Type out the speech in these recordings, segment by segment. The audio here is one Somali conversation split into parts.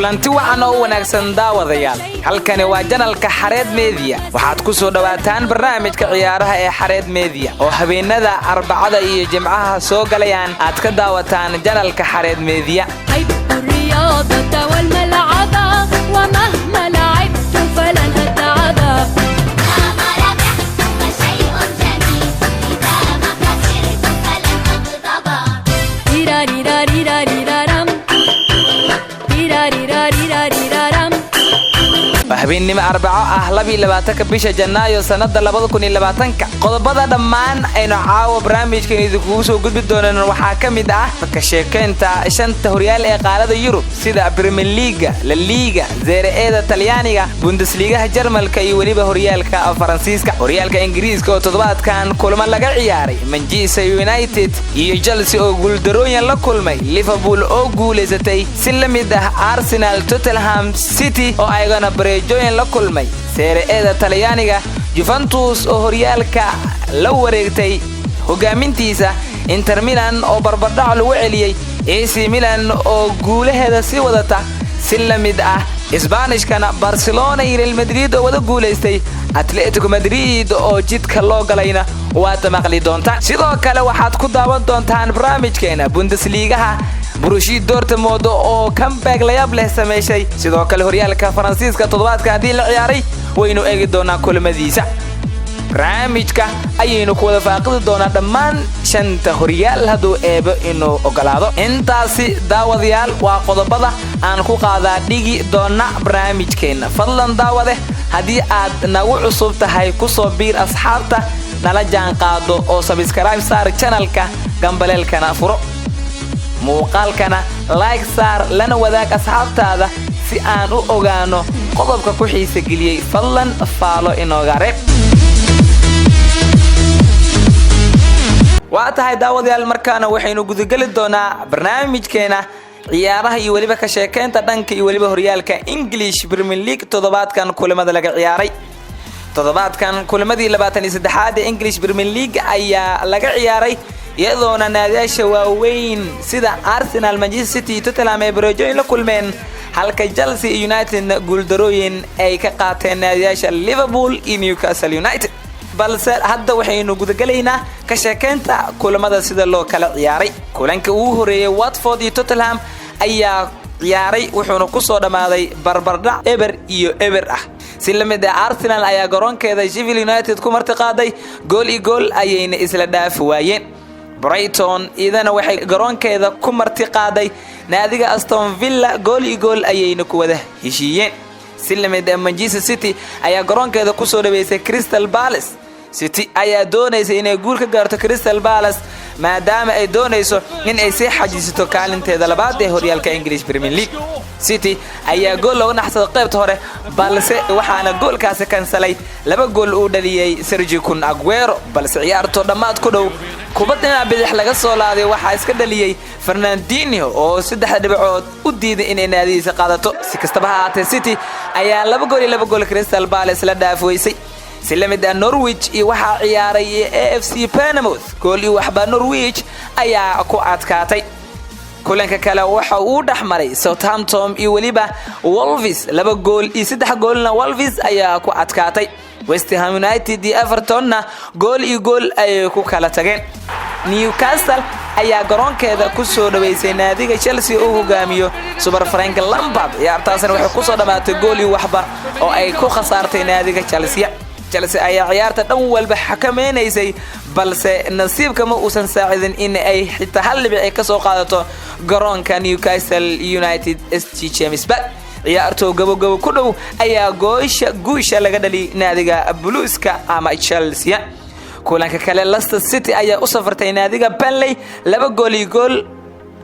Kulanti wacan oo wanaagsan, daawadayaal. Halkani waa channelka Xareed Media. Waxaad ku soo dhowaataan barnaamijka ciyaaraha ee Xareed Media oo habeenada Arbacada iyo Jimcaha soo galayaan aad ka daawataan channelka Xareed Media. أحب الرياضة والملعبة ومهما لعبت فلن أتعب. إذا ما ربحت فشيء جميل، إذا ما خسرت فلن أغضب. تيراريراريراريرارم تيراريراريراريرارم. Waa habeennimo Arbaco ah, 22-ka bisha Janaayo, sannada 2020-ka. Qodobada dhammaan aynu caawa barnaamijkan idinkugu soo gudbi doonan waxaa ka mid ah ka sheekaynta shanta horyaal ee qaalada Yurub, sida Premier Leaguega, La Liga, Serie A-da Talyaaniga, Bundesligaha Jarmalka iyo weliba horyaalka Faransiiska. Horyaalka Ingiriiska oo toddobaadkan kulmo laga ciyaaray: Manchester United iyo Chelsea oo guuldarooyin la kulmay, Liverpool oo guulaysatay, si la mid ah Arsenal, Tottenham, City oo ayagana bareejooyin la kulmay. Serie A-da Talyaaniga, Juventus oo horyaalka la wareegtay hogaamintiisa, Inter Milan oo barbardhac lagu celiyey, AC Milan oo guulaheeda sii wadata. Si la mid ah Isbaanishkana, Barcelona iyo Real Madrid oo wada guulaystay, Atletico Madrid oo jidka loo galayna waad maqli doontaan. Sidoo kale waxaad ku daawan doontaan barnaamijkeena Bundesligaha, Borussia Dortmund oo comeback layaab leh sameyshay. Sidoo kale horyaalka Faransiiska toddobaadka haddii la ciyaaray waynu eegi doonaa kulamadiisa. Barnaamijka ayaynu ku wada faaqidi doonaa dhammaan shanta horyaal, hadduu Eebo inuu ogolaado. Intaasi, daawadayaal, waa qodobada aan ku qaadaa dhigi doona barnaamijkeenna. Fadlan daawade, haddii aad nagu cusub tahay, kusoo biir asxaabta, nala jaan qaado oo subscribe saar channelka, gambaleelkana furo, muuqaalkana like saar, lana wadaag asxaabtaada si aan u ogaano qodobka ku xiisa geliyey. Fadlan faalo inooga reeb. Waa tahay, daawadayaal, markaana waxaynu gudageli doonaa barnaamijkeena ciyaaraha iyo weliba ka sheekeynta dhanka iyo weliba horyaalka English Premier League toddobaadkan kulamada laga ciyaaray. Toddobaadkan kulamadii 23aad ee English Premier League ayaa laga ciyaaray, iyadoona naadiyaasha waaweyn sida Arsenal, Manchester City iyo Tottenham ay bareejooyin la kulmeen, halka Chelsea iyo Unitedna guuldarooyin ay ka qaateen naadiyaasha Liverpool iyo Newcastle United. Balse hadda waxaynu gudagelaynaa ka sheekeynta kulamada sida loo kala ciyaaray. Kulanka ugu horeeyay, Watford iyo Tottenham ayaa ciyaaray, wuxuuna kusoo dhammaaday barbardhac 0-0 ah. Si la mid ah, Arsenal ayaa garoonkeeda Sheffield United ku martiqaaday, 1-1 ayayna isla dhaafi waayeen. Brighton iyadana waxay garoonkeeda ku martiqaaday naadiga Aston Villa, 1-1 ayayna ku wada heshiiyeen. Si la mid ah, Manchester City ayaa garoonkeeda kusoo dhaweysay Crystal Palace. City ayaa doonaysa inay guul ka gaarto Crystal Palace, maadaama ay doonayso in ay sii xajisato kaalinteeda labaad ee horyaalka English Premier League. City ayaa gool looga naxsaday qaybta hore, balse waxaana goolkaasi kansalay laba gool uu dhaliyey Sergio Kun Aguero. Balse ciyaartoo dhammaad ku dhow, kubad dhinaca bidix laga soo laaday waxaa iska dhaliyey Fernandinho oo saddexda dhibcood u diiday inay naadihiisa qaadato. Si kastaba ha ahaatee, City ayaa 2 gool iyo 2 gool Crystal Palace la dhaaf weysay. Si la mid ah, Norwich iyo waxaa ciyaaray AFC Bournemouth, 1-0 Norwich ayaa ku adkaatay. Kulanka kale waxa uu dhex maray Southampton iyo weliba Wolves, 2 gool iyo 3 goolna Wolves ayaa ku adkaatay. West Ham United iyo Evertonna 1-1 ayay ku kala tageen. Newcastle ayaa garoonkeeda ku soo dhaweysay naadiga Chelsea uu hogaamiyo Super Frank Lampard. Ciyaartaasna waxay kusoo dhammaatay 1-0 oo ay ku khasaartay naadiga Chelsea. Chelsea ayaa ciyaarta dhan walba xakameynaysay, balse nasiibka ma uusan saacidin in ay xitaa hal dhibic ay kasoo qaadato garoonka Newcastle United, St James Park. Ciyaartoo gabogabo ku dhow ayaa goosha guusha laga dhali naadiga Blueska ama Chelsea. Kulanka kale, Leicester City ayaa u safartay naadiga Burnley, 2 gool iyo gool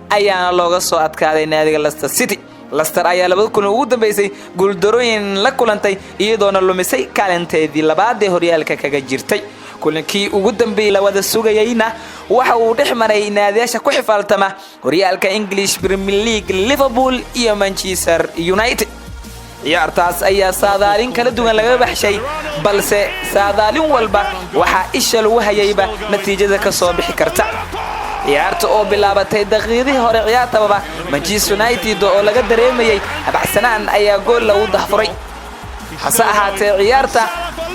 ayaana looga soo adkaaday naadiga Leicester City. Leicester ayaa labada kulan ugu dambeysay guuldarooyin la kulantay, iyadoona lumisay kaalinteedii labaad ee horyaalka kaga jirtay. Kulankii ugu dambeeyey la wada sugayeyna waxa uu dhex maray naadiyaasha ku xifaaltama horyaalka English Premier League, Liverpool iyo Manchester United. Ciyaartaas ayaa saadaalin kala duwan laga baxshay, balse saadaalin walba waxaa isha lagu hayayba natiijada ka soo bixi karta. Ciyaarta oo bilaabatay daqiiqadihii hore ciyaartababa, Manchester United oo laga dareemayey habacsanaan ayaa gool lagu dahfuray. Hase ahaatee, ciyaarta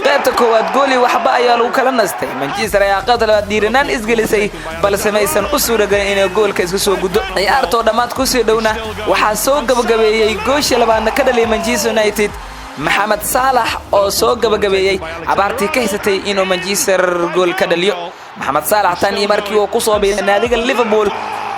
qaybta koowaad gooli waxba ayaa lagu kala nastay. Manchester ayaa qaybta labaad dhiiranaan isgelisay, balse maysan u suuragelin inay goolka iska soo guddo. Ciyaartoo dhammaad kusii dhowna waxaa soo gabagabeeyey gooshii labaadna ka dhaliyay Manchester United Maxamed Saalax, oo soo gabagabeeyey abaartii ka haysatay inuu Manchester gool ka dhaliyo. Maxamed Saalax tan iyo markii uu kusoo biiray naadiga Liverpool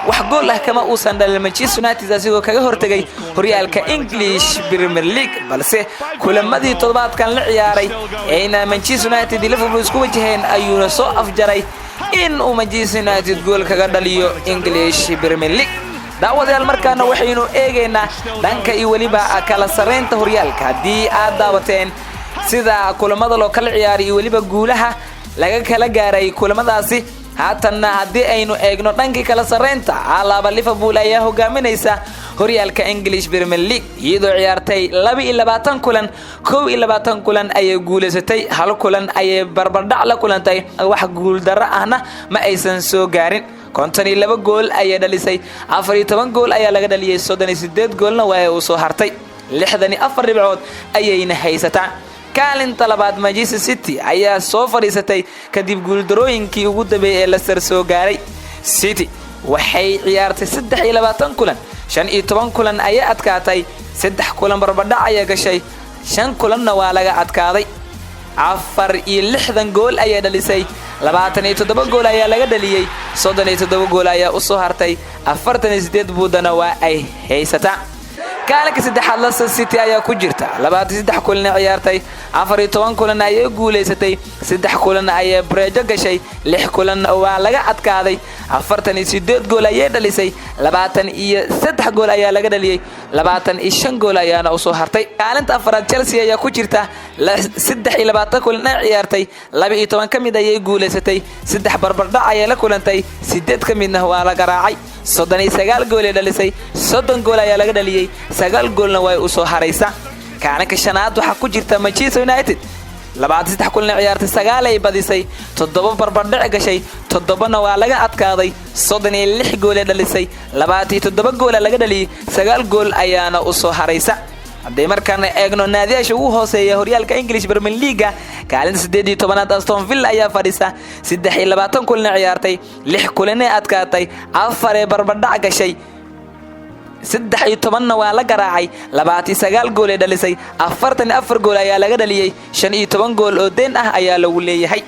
wax gool ah kama uusan dhalin Manchester United, asigoo kaga hortegay horyaalka English Premier League. Balse kulamadii toddobaadkan la ciyaaray ayna Manchester United iyo Liverpool isku wajaheen ayuuna soo afjaray in uu Manchester United gool kaga dhaliyo English Premier League. Daawadayaal, markaana waxaynu eegaynaa dhanka iyo weliba kala sarreynta horyaalka. Haddii aad daawateen sida kulamada loo kala ciyaaray iyo weliba guulaha laga kala gaaray kulamadaasi, haatanna haddii aynu eegno dhankii kala sarreynta, alaaba Liverpool ayaa hogaaminaysa horyaalka English Premier League, iyadoo ciyaartay 22 kulan. 21 kulan ayay guulaysatay, hal kulan ayay barbardhac la kulantay, wax guuldarro ahna ma aysan soo gaarin. 52 gool ayay dhalisay, 14 gool ayaa laga dhaliyey, 38 goolna waa uu soo hartay, 64 dhibcood ayayna haysataa. Kaalinta labaad Manchester City ayaa soo fadhiisatay kadib guuldarooyinkii ugu dambeeyey ee Leicester soo gaaray. City waxay ciyaartay 23 kulan, 15 kulan ayay adkaatay, saddex kulan barbadhac ayaa gashay, shan kulanna waa laga adkaaday. 64 gool ayaa dhalisay, 27 gool ayaa laga dhaliyey, 37 gool ayaa u soo hartay, 48 buudana waa ay haysataa. Kaalinka saddexaad Leicester City ayaa ku jirta. 23 kulan ciyaartay, 14 kulan ayay guulaysatay, saddex kulan ayay bareejo gashay, lix kulan waa laga adkaaday. 48 gool ayay dhalisay, 23 gool ayaa laga dhaliyey, 25 gool ayaana usoo hartay. Kaalinta afaraad Chelsea ayaa ku jirta. 23 kulan ay ciyaartay, 12 ka mid ayay guulaysatay, saddex barbardhac ayay la kulantay, sideed ka midna waa la garaacay. 39 gool ay dhalisay, 30 gool ayaa laga dhaliyey, sagaal goolna way usoo haraysa. Kaalinka shanaad waxaa ku jirta Manchester United. 23 kulan ciyaartay, sagaal ay badisay, toddoba barbardhac gashay, toddobana waa laga adkaaday. 36 gool ay dhalisay, 27 goola laga dhaliyey, sagaal gool ayaana usoo haraysa. Hadday markaan eegno naadiyaasha ugu hooseeya horyaalka English Premier League-ga, kaalinta 18aad Aston Villa ayaa fadhisa. 23 kulan ciyaartay, lix kulanay adkaatay, afar ee barbardhac gashay, 13-na waa la garaacay. 29 gool ee dhalisay, 44 gool ayaa laga dhaliyey, 15 gool oo deen ah ayaa lagu leeyahay.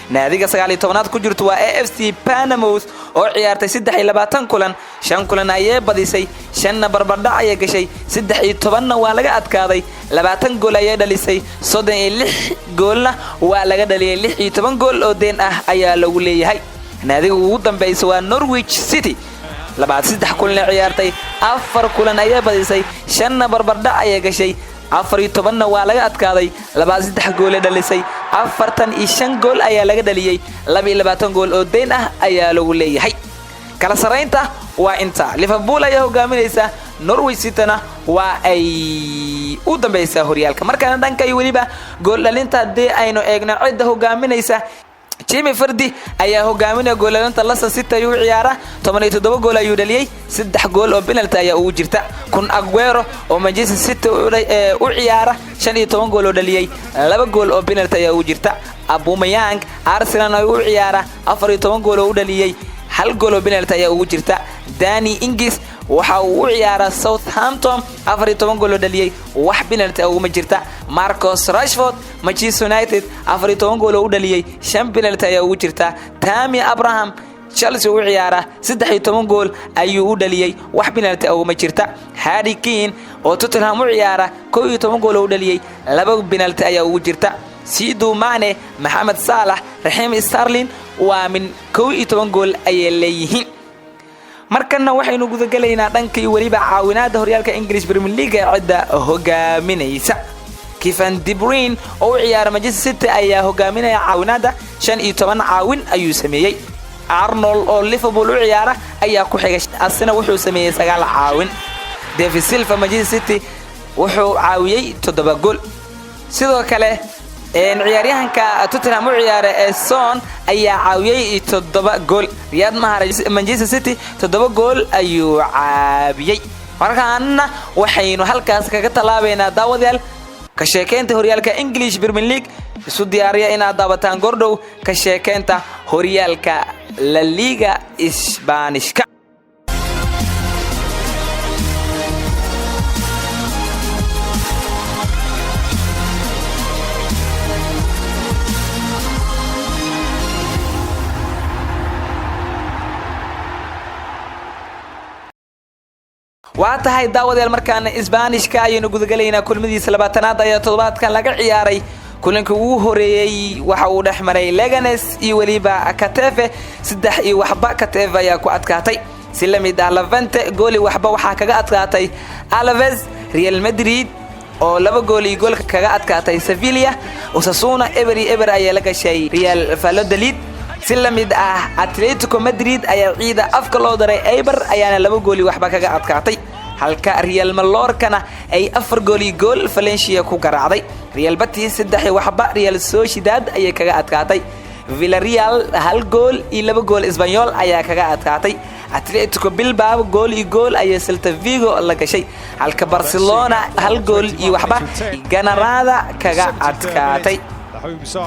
Naadiga 19aad ku jirto waa AFC Bournemouth, oo ciyaartay 23 kulan. Shan kulan ayay badisay, shanna barbardhac ayay gashay, 13-na waa laga adkaaday. 20 gool ayay dhalisay, 36 goolna waa laga dhaliyay, 16 gool oo deen ah ayaa lagu leeyahay. Naadiga ugu dambaysa waa Norwich City. 23 kulan ciyaartay, afar kulan ayay badisay, shanna barbardhac ayay gashay, 14-na waa laga adkaaday. 23 goole dhalisay, 45 gool ayaa laga dhaliyey, 22 gool oo deyn ah ayaa lagu leeyahay. Kala saraynta waa inta: Liverpool ayaa hogaaminaysa, Norwich Cityna waa ay u dambaysaa horyaalka. Markaana dhanka iyo weliba gool dhalinta haddii aynu eegno, cidda hogaaminaysa, Jamie Vardy ayaa hogaaminaya gooldhalinta. Leicester City ayuu ciyaara, 17 gool ayuu dhaliyey, saddex gool oo penalty ayaa ugu jirta. Kun Aguero oo Manchester City u ciyaara, 15 gool oo dhaliyey, laba gool oo penalty ayaa ugu jirta. Aubameyang Arsenal ayuu u ciyaara, 14 gool oo u dhaliyey, hal gool oo penalty ayaa ugu jirta. Danny Ings waxa uu u ciyaaraa Southampton, 14 gool oo dhaliyey, wax penalty uguma jirta. Marcus Rashford, Manchester United, 14 gool oo u dhaliyey, shan penalty ayaa ugu jirta. Tammy Abraham, Chelsea u ciyaara, 13 gool ayuu u dhaliyey, wax penalty uguma jirta. Harry Kane oo Tottenham u ciyaara, 11 gool oo u dhaliyey, laba penalty ayaa ugu jirta. Sadio Mane, Maxamed Saalax, Raheem Sterling waa min 11 gool ayay leeyihiin. Markanna waxaynu gudagelaynaa dhanka iyo weliba caawinaada horyaalka English Premier League ee cidda hogaaminaysa. Kevin De Bruyne oo u ciyaara Manchester City ayaa hogaaminaya caawinaada, 15 caawin ayuu sameeyey. Arnold oo Liverpool u ciyaara ayaa ku xigay, asina wuxuu sameeyey sagaal caawin. David Silva, Manchester City, wuxuu caawiyey toddoba gool. Sidoo kale Ciyaaryahanka Tottenham u ciyaara ee Son ayaa caawiyey 7 gool. Riyad Mahrez Manchester City 7 gool ayuu caawiyey. Markaana waxaynu halkaas kaga tallaabaynaa, daawadayaal, ka sheekeynta horyaalka English Premier League. Isu diyaariya inaad daawataan gordhow ka sheekeynta horyaalka La Liga Isbaanishka. Waa tahay, daawadayaal, markaana Isbaanishka ayaynu gudagalaynaa. Kulmadiisa 20aad ayaa toddobaadkan laga ciyaaray. Kulanka ugu horeeyey waxa uu dhex maray Leganes iyo weliba Getafe. 3-0 Getafe ayaa ku adkaatay. Si la mid ah Levante gooli waxba waxaa kaga adkaatay Alaves. Real Madrid oo 2-1 kaga adkaatay Sevilla. Osasuna 0-0 ayaa la gashay Real Valladolid. Si la mid ah Atletico Madrid ayaa ciida afka loo daray, Eibar ayaana 2-0 kaga adkaatay, halka Real Mallorcana ay 4-1 Valencia ku garaacday. Real Betis 3-0 Real Sociedad ayay kaga adkaatay. Villarreal 1-2 Espanyol ayaa kaga adkaatay. Atletico Bilbao 1-1 ayay Celta Vigo la gashay, halka Barcelona 1-0 Granada kaga adkaatay.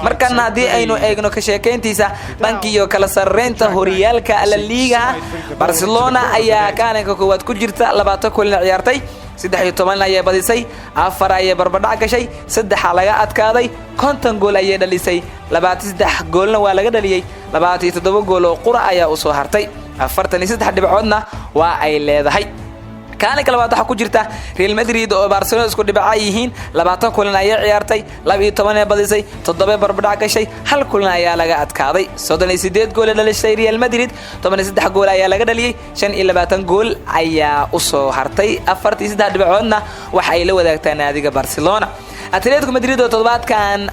Markana haddii aynu eegno ka sheekayntiisa dhankiiyo kala sarreynta horyaalka La Ligaha, Barcelona ayaa kaalinka koowaad ku jirta. 20 kulina ciyaartay, 13 ayay badisay, 4 ayay barbadhac gashay, 3 laga adkaaday. 50 gool ayay dhalisay, 23 goolna waa laga dhaliyey, 27 gool oo qura ayaa usoo hartay, 43 dhibcoodna waa ay leedahay. Kaalinka labaad waxaa ku jirta Real Madrid oo Barcelona isku dhibaca yihiin. 20 kulan ayay ciyaartay, 12 ee badisay, 7 barbadhac gashay, 1 kulan ayaa laga adkaaday. 38 gool ee dhalisay Real Madrid, 13 gool ayaa laga dhaliyey, 25 gool ayaa usoo hartay, 43 dhibcoodna waxa ay la wadaagtaa naadiga Barcelona. Atletico Madrid oo toddobaadkan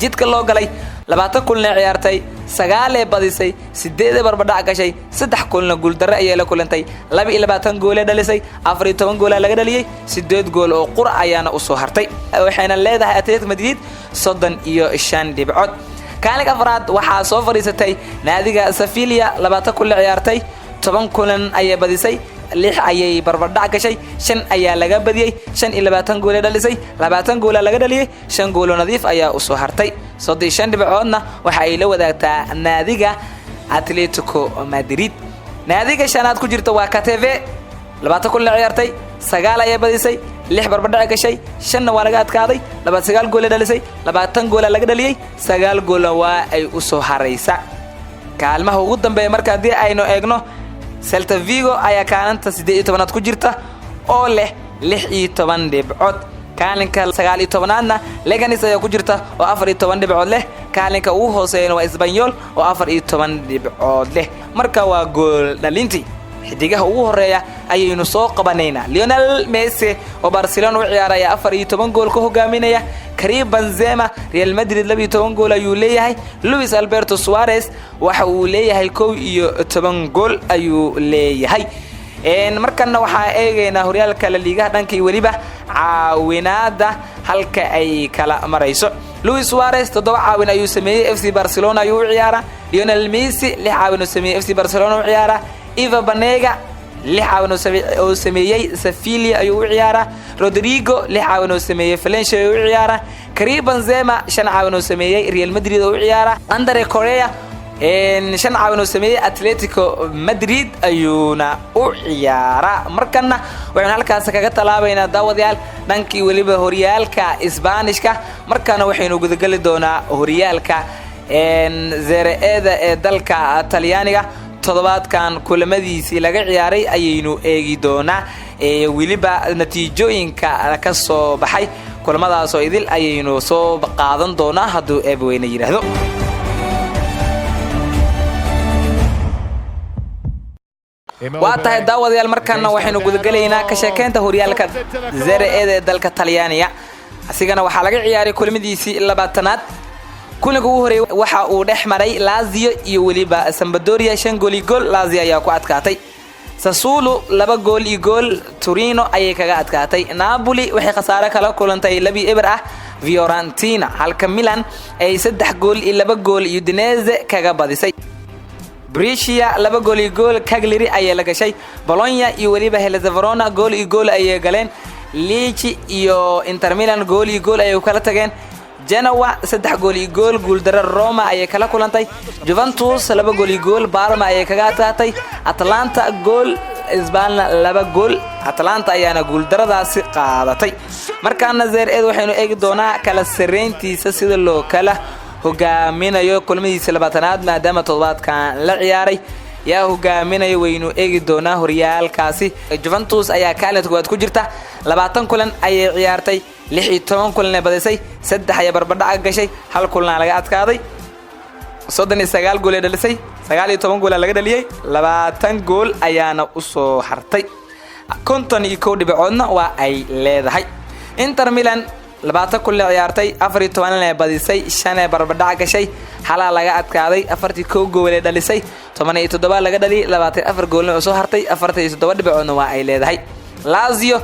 jidka loo galay, 20 kulna ciyaartay, 9 badisay, 8 barbadhac gashay, 3 kulna guuldarre ayay la kulantay. 22 goolee dhalisay, 14 goolaa laga dhaliyey, 8 gool oo qura ayaana usoo hartay, waxayna leedahay Atletico Madrid 35 dhibcood. Kaalinka afraad waxaa soo fadhiisatay naadiga Sevilla. 20 kulna ciyaartay, 10 kulan ayay badisay, 6 ayay barbardhac gashay, 5 ayaa laga badiyey. 25 goolee dhalisay, 20 goolaa laga dhaliyey, 5 gooloo nadiif ayaa usoo hartay, 35 dhibcoodna waxa ay la wadaagtaa naadiga Atletico Madrid. Naadiga shanaad ku jirta waa Getafe. 20 kulan ciyaartay, 9 ayay badisay, 6 barbardhac gashay, 5-na waa laga adkaaday. 29 goolee dhalisay, 20 goolaa laga dhaliyey, 9 goolna waa ay usoo haraysa. Kaalmaha ugu dambeeya marka haddii aynu eegno, Celta Vigo ayaa kaalinta 18aad ku jirta oo leh 16 dhibcood. Kaalinka 19aadna Leganes ayaa ku jirta oo 14 dhibcood leh. Kaalinka ugu hooseeyana waa Espanyol oo 14 dhibcood leh. Marka waa gool dhalintii, xidigaha ugu horeeya ayaynu soo qabanaynaa. Lionel Messi oo Barcelona u ciyaaraya 14 gool ka hogaaminaya. Karim Benzema Real Madrid 12 gool ayuu leeyahay. Luis Alberto Suarez waxa uu leeyahay 11 gool ayuu leeyahay. Markana waxaa eegaynaa horyaalka La Ligaha dhankii weliba caawinaada halka ay kala marayso. Luis Suarez 7 caawin ayuu sameeyey, FC Barcelona ayuu u ciyaaraa. Lionel Messi 6 caawin uu sameeyey, FC Barcelona u ciyaaraa. Ever Banega 6 caawin oo sameeyey, Sevilla ayuu u ciyaaraa. Rodrigo 6 caawin oo sameeyey, Valencia ayuu u ciyaaraa. Karim Benzema 5 caawin oo sameeyey, Real Madrid oo u ciyaaraa. Andre Correa 5 caawin oo sameeyey, Atletico Madrid ayuuna u ciyaaraa. Markana waxaynu halkaas kaga tallaabaynaa, daawadayaal, dhankii weliba horyaalka Isbaanishka. Markana waxaynu gudageli doonaa horyaalka Serie A-da ee dalka Talyaaniga. Toddobaadkan kulamadiisii laga ciyaaray ayaynu eegi doonaa, weliba natiijooyinka ka soo baxay kulamadaasoo idil ayaynu soo qaadan doonaa hadduu Eebweyne yidhaahdo. Waa tahay, daawadayaal, markana waxaynu gudagelaynaa ka sheekeynta horyaalka Serie A-da ee dalka Talyaaniga. Asigana waxaa laga ciyaaray kulamadiisii 20aad. Kulanka ugu horeeyay waxa uu dhex maray Lazio iyo weliba Sampdoria. 5-1 Lazio ayaa ku adkaatay. Sassuolo 2-1 Torino ayay kaga adkaatay. Napoli waxay khasaare kala kulantay 2-0 ah. Fiorentina, halka Milan ay 3 gool iyo 2 gool Udinese kaga badisay. Brescia 2 gool iyo gool Cagliari ayay la gashay. Bologna iyo weliba Hellas Verona 1-1 ayay galeen. Lecce iyo Inter Milan 1-1 ayay kala tageen. Genoa 3 gool iyo gool guuldaro Roma ayay kala kulantay. Juventus 2 gool iyo gool Parma ayay kaga adkaatay. Atalanta gool, Spalna 2 gool. Atalanta ayaana guuldaradaasi qaadatay. Markaana Serie A waxaynu eegi doonaa kala sareyntiisa, sida loo kala hogaaminayo kulmadiisa 20aad, maadaama toddobaadkan la ciyaaray. Yaa hogaaminayo waynu eegi doonaa horyaalkaasi. Juventus ayaa kaalinta koowaad ku jirta. 20 kulan ayay ciyaartay, 16 kulan ay badisay, saddex ayaa barbardhaca gashay, hal kulana laga adkaaday. 39 gool ay dhalisay, 19 goolaa laga dhaliyey, 20 gool ayaana usoo hartay, 51 dhibicoodna waa ay leedahay. Inter Milan 20 kulan ciyaartay, 14 ee badisay, shan ee barbardhac gashay, halaa laga adkaaday. 41 gool ee dhalisay, 17 laga dhaliyay, 24 goolna oo soo hartay, 47 dhibicoodna waa ay leedahay. Lazio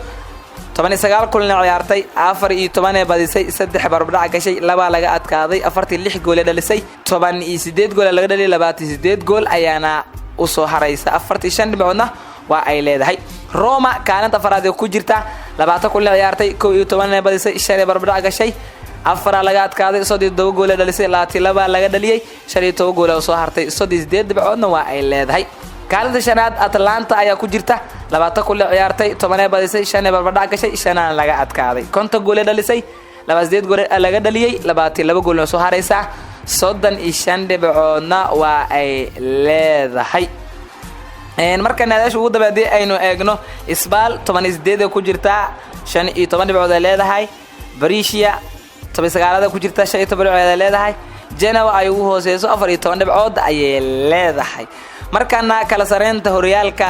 19 kulan ciyaartay, 14 ee badisay, saddex barbardhac gashay, labaa laga adkaaday. 46 gool ee dhalisay, 18 gool laga dhaliyay, 28 gool ayaana usoo haraysa, 45 dhibcoodna waa ay leedahay. Roma kaalinta afaraad ee ku jirta. 20 kulan ciyaartay, 11 ee badisay, shan ee barbardhac gashay, afaraa laga adkaaday. 37 gool ee dhalisay, 22 laga dhaliyey, 15 gool oo soo hartay, 38 dhibcoodna waa ay leedahay. Kaalinta shanaad Atalanta ayaa ku jirta. 20 kulan ciyaartay, 10 ee badisay, shan ee barbardhac gashay, shanaan laga adkaaday. 50 gool ee dhalisay, 28 gool laga dhaliyey, 22 goolna soo haraysaa, 35 dhibcoodna waa ay leedahay. Marka naadaasha ugu dambe haddii aynu eegno, Spal 18 ku jirtaa, 15 dhibcood ay leedahay. Brescia 19aad ku jirta, 15 dhibcood ay leedahay. Genoa ay ugu hooseyso, 14 dhibcood ayay leedahay. Markaana kala sareynta horyaalka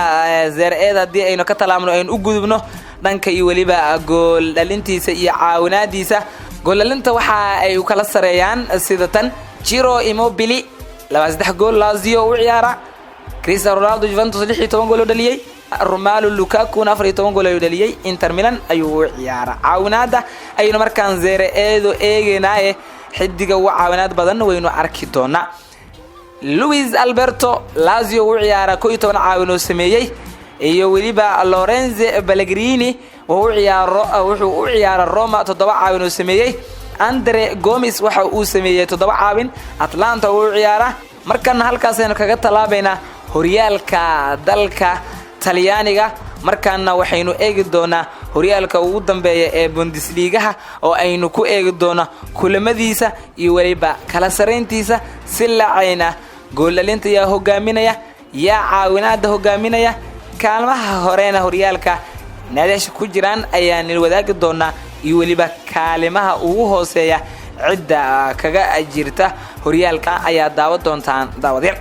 Serie A haddii aynu ka talaabno, aynu u gudubno dhanka iyo weliba gool dhalintiisa iyo caawinaadiisa. Gool dhalinta waxa ay u kala sareeyaan sida tan: Ciro Immobile 23 gool, Lazio u ciyaara. Cristiano Ronaldo, Juventus, 16 gool oo dhaliyey. Romelu Lukakuna 14 gool ayuu dhaliyey, Inter Milan ayuu u ciyaara. Caawinaada ayaynu markaan Serie A-du eegeynaaye, xidiga ugu caawinaad badan waynu arki doonaa. Luis Alberto, Lazio u ciyaara, 11 caawin oo sameeyey, iyo weliba Lorenzo Pellegrini ciyaaro, wuxuu u ciyaara Roma, 7 caawin oo sameeyey. Andre Gomes waxa uu sameeyey 7 caawin, Atalanta uu ciyaara. Markana halkaasaynu kaga tallaabaynaa horyaalka dalka Talyaaniga. Markaana waxaynu eegi doonaa horyaalka ugu dambeeya ee Bundesligaha, oo aynu ku eegi doono kulamadiisa iyo weliba kala sarayntiisa si lacayna. Gooldhalinta yaa hogaaminaya? Yaa caawinaada hogaaminaya? Kaalmaha horena horyaalka naadaasha ku jiraan ayaan wadaagi doonaa, iyo weliba kaalimaha ugu hooseeya cidda kaga jirta horyaalka ayaa daawa doontaan, daawadyar.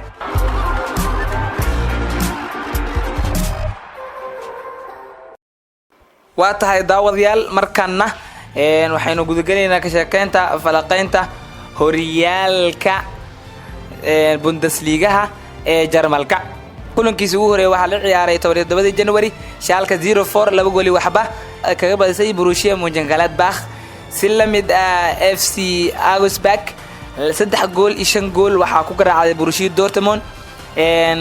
Waa tahay, daawadayaal, markaana waxaynu gudagelaynaa ka sheekeynta, falaqeynta horyaalka Bundesligaha ee Jarmalka. Kulankiisa ugu horeeya waxaa la ciyaaray 17dii January. Schalke 04 2 gooli waxba kaga badisay Borussia Mönchengladbach. Si la mid ah FC Augsburg 3 gool iyo 5 gool waxaa ku garaacday Borussia Dortmund.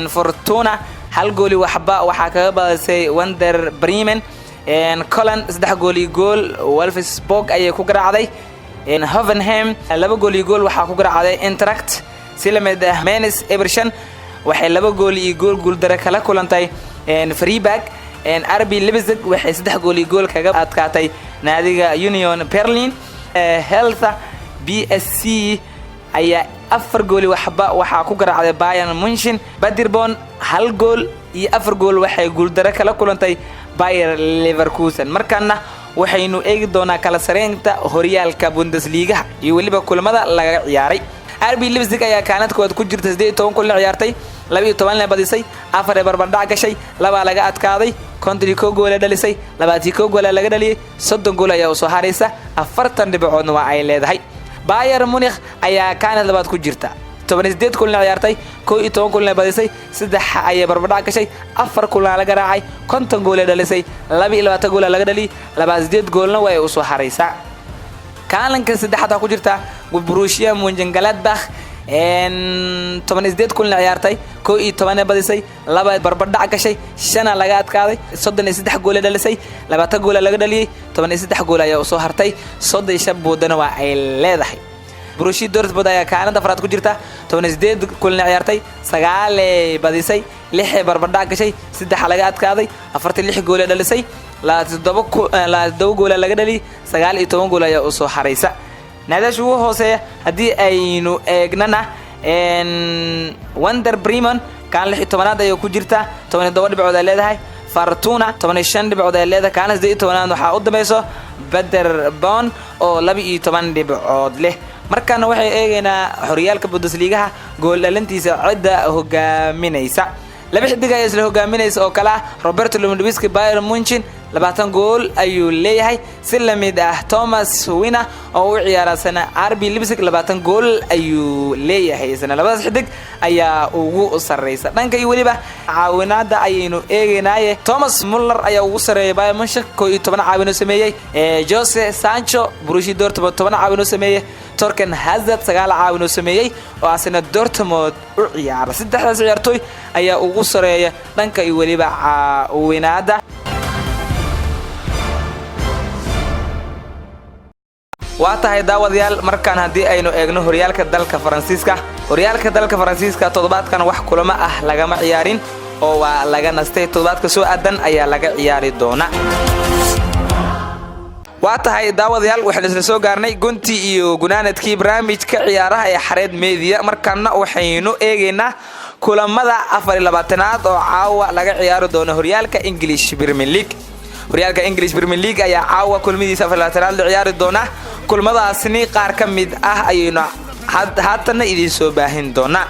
Fortuna 1 gooli waxba waxaa kaga badisay Werder Bremen. Köln 3 gool iyo gool Wolfsburg ayay ku garaacday. Hoffenheim 2 gool iyo gool waxaa ku garaacday Eintracht. Si la mid ah Mainz 0-5 waxay 2 gool iyo gool guuldare kala kulantay Freiburg. RB Leipzig waxay 3 gool iyo gool kaga adkaatay naadiga Union Berlin. Hertha BSC ayaa 4 gooli waxba waxaa ku garaacday Bayern Munchen. Paderborn 1 gool iyo 4 gool waxay guuldare kala kulantay Bayer Leverkusen. Markaana waxaynu eegi doonaa kala sareynta horyaalka Bundesligaha iyo weliba kulamada laga ciyaaray. RB Leipzig ayaa kaalanta koowaad ku jirta. 18 kulan ciyaartay, 12 la badisay, afar ee barbardhac gashay, labaa laga adkaaday. 51 gool dhalisay, 21 gool laga dhaliyay, 30 gool ayaa usoo haraysa, 40 dhibcoodna waa ay leedahay. Bayern Munich ayaa kaalanta labaad ku jirta. 18 kulan ciyaartay, 11 kulan badisay, saddex ayay barbardhac gashay, afar kulan la garaacay. 50 gool dhalisay, 22 gool laga dhaliyay, 28 goolna way usoo haraysaa. Kaalinka saddexaad waxaa ku jirta Borussia Mönchengladbach, 18 kulina ciyaartay, 11 badisay, 2 barbardhac gashay, 5 laga adkaaday, 33 goole dhalisay, 20 goola laga dhaliyey, 13 gool ayaa usoo hartay, 35 buudana waa ay leedahay. Borussia Dortmund ayaa kaalinta afraad ku jirta, 18 kulina ciyaartay, 9 badisay, 6 barbardhac gashay, 3 laga adkaaday, 46 goole dhalisay, 27 goola laga dhaliyey, 19 gool ayaa usoo haraysa. Naadaasha ugu hooseeya haddii aynu eegnana, Werder Bremen kaan 16aad ayay ku jirtaa, 17 dhibcood ay leedahay. Fortuna 15 dhibcood ay leedahay. Kaalin 18aad waxaa u dambayso Paderborn oo 12 dhibcood leh. Markaana waxay eegaynaa horyaalka Bundesligaha gool dhalintiisa cidda hogaaminaysa. Laba xidig ayaa isla hogaaminaysa oo kale ah Robert Lewandowski, Bayern Munchen, 20 gool ayuu leeyahay. Si lamid ah Thomas Werner oo u ciyaara sana RB Leipzig, 20 gool ayuu leeyahay. Isna labadaas xidig ayaa ugu sarreysa. Dhanka iyo weliba caawinaada ayaynu eegaynaaye, Thomas Muller ayaa ugu sarreeya Bayern Munchen, 11 caawino sameeyey. Jadon Sancho, Borussia Dortmund, 10 caawino sameeyey. Thorgan Hazard 9 caawino sameeyey oo asna Dortmund u ciyaara. Saddexdaas ciyaartooy ayaa ugu sareeya dhanka iyo weliba caawinaada. Waa tahay daawadayaal, markaan haddii aynu eegno horyaalka dalka Faransiiska, horyaalka dalka Faransiiska toddobaadkan wax kulamo ah lagama ciyaarin oo waa laga nastay. Toddobaadka soo aadan ayaa laga ciyaari doona. Waa tahay daawadayaal, waxaynu isla soo gaarnay guntii iyo gunaanadkii barnaamijka ciyaaraha ee Xareed Media. Markaana waxaynu eegaynaa kulamada 24aad oo caawa laga ciyaari doono horyaalka English Premier League. Horyaalka English Premier League ayaa caawa kulmadiisa 24aad la ciyaari doona. Kulmadaasni qaar ka mid ah ayaynu haatanna idiin soo baahin doonaa.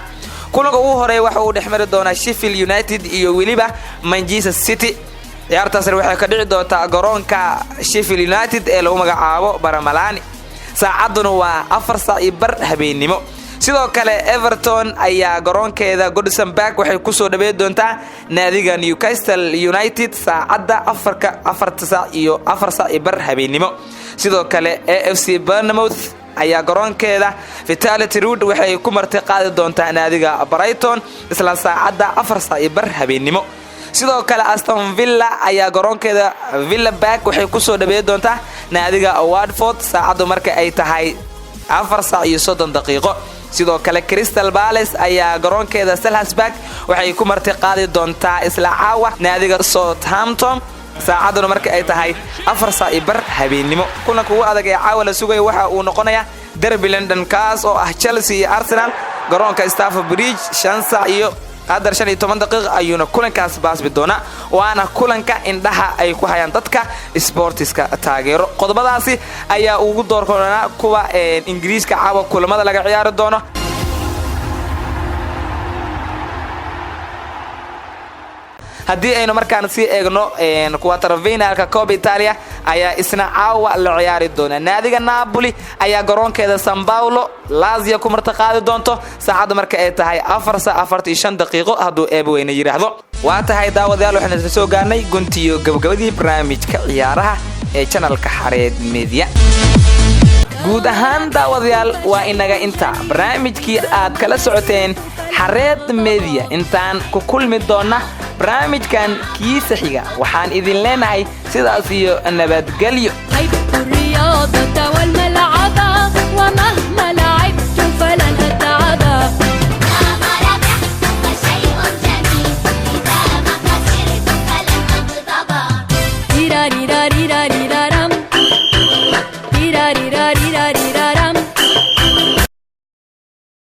Kulanka ugu horeeya waxa uu dhexmari doonaa Sheffield United iyo weliba Manchester City. Ciyaartaasna waxay ka dhici doontaa garoonka Sheffield United ee lagu magacaabo Bramall Lane, saacadduna waa 4:15 habeennimo. Sidoo kale Everton ayaa garoonkeeda Goodison Park waxay kusoo dhaweyn doontaa naadiga Newcastle United, saacadda afarka afarta saac iyo 4:15 habeennimo. Sidoo kale AFC Bournemouth ayaa garoonkeeda Vitality Road waxay ku marti qaadi doontaa naadiga Brighton, isla saacadda 4:15 habeennimo. Sidoo kale Aston Villa ayaa garoonkeeda Villa Park waxay kusoo dhaweyn doontaa naadiga Watford, saacaddu marka ay tahay 4:30. Sidoo kale Crystal Palace ayaa garoonkeeda Selhurst Park waxay ku marti qaadi doontaa isla caawa naadiga Southampton, saacadduna marka ay tahay 4:15 habeennimo. Kulanka ugu adag ee caawa la sugaya waxa uu noqonayaa derby London, kaas oo ah Chelsea iyo Arsenal, garoonka Stamford Bridge. 5:15 ayuuna kulankaas baasbi doonaa, waana kulanka indhaha ay ku hayaan dadka sportiska taageero. Qodobadaasi ayaa ugu doorkoonaa kuwa Ingiriiska caawa kulamada laga ciyaari doono. Haddii aynu markaan sii eegno quarterfinalka Coppa Italia ayaa isna caawa la ciyaari doona. Naadiga Napoli ayaa garoonkeeda San Paolo Lazio ku marti qaadi doonto, saacadda marka ay tahay 4:45, hadduu Eeba weyne yidhaahdo. Waa tahay daawadayaal, waxaynu isla soo gaarnay guntiyo gabagabadii barnaamijka ciyaaraha ee channelka Xareed Media. Guud ahaan daawadayaal, waa inaga inta barnaamijkii aad kala socoteen Xareed Media. Intaan ku kulmi doonna barnaamijkan kiisa xiga, waxaan idin leenahay sidaas iyo nabadgelyo. أحب الرياضة.